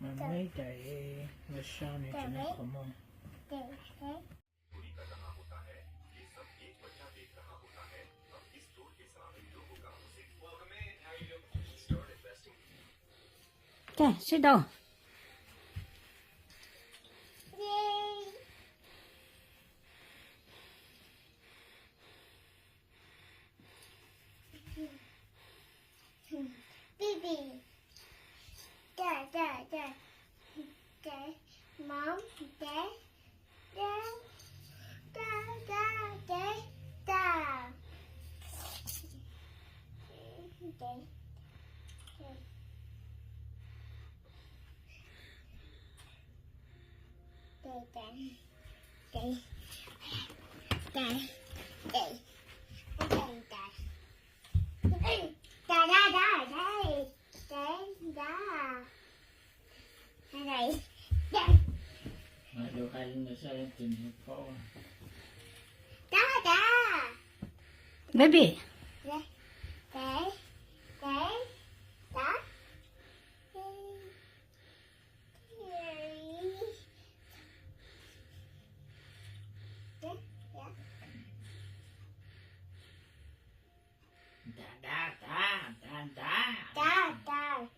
Mami, cais los sau nws tsis noj qhov muag. Sib daus. Baby. Dad, dad, dad. Dad. Mom, dad. Dad. Dad, dad, dad, dad. Dad. Dad, dad. Dad. Dad. Dad. Dad.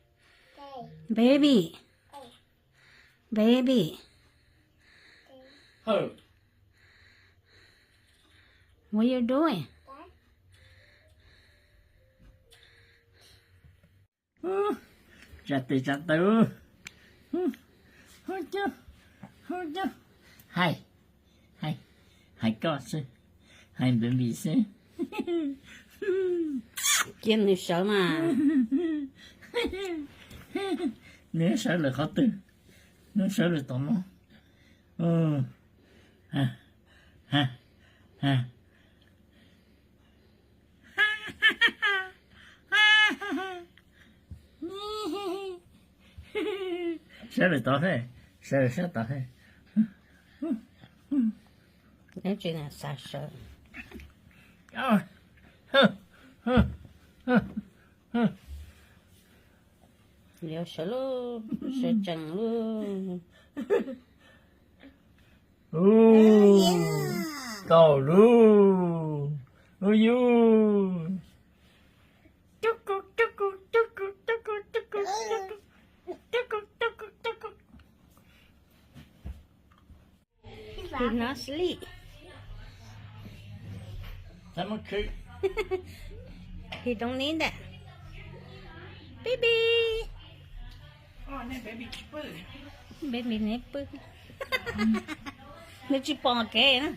Baby. Baby. Baby. What you doing? Tsa tes tsa taw. Hais, hais, hais koj xwb, hais baby xwb. Cia nws sawv mas. Nws sawv lawm qhov twg? Nws sawv lawm tom no. Sawv lawm tod thiab, sawv lawm sab tod thiab. Tsis xav sawv. Yuav sawv lauj, sawv tsees lauj. Tau lauj, lauj yus. He's not asleep. He don't need that. Baby. Baby neb pw. Nws tsis pom kev na.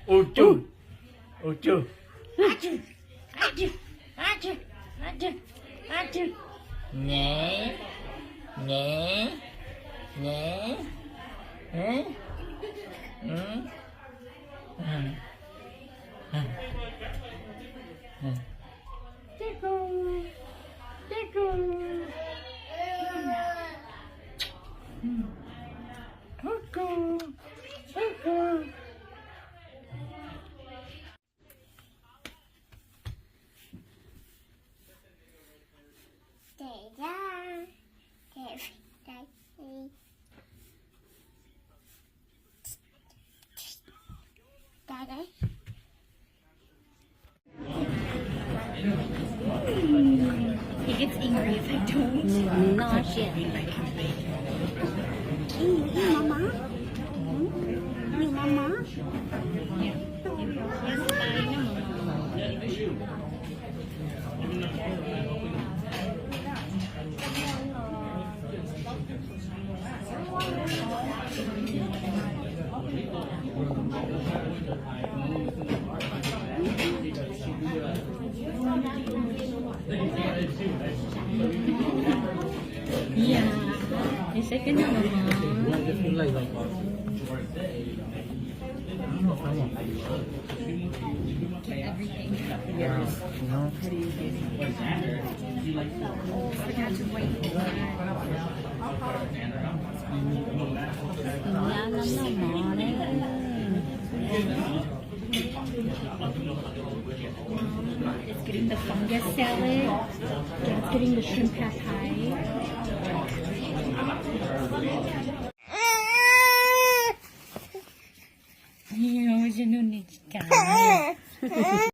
Ua cug, ua cug. Nge, nge, nge. He gets angry if I don't. Nws noj siab. Mama. Mama. Yeah, it's like another mom. Everything. Wow, you know? Tus nyab no noj mov ne. It's getting the fungus salad. It's getting the shrimp pad thai. Hnub no tsis kam.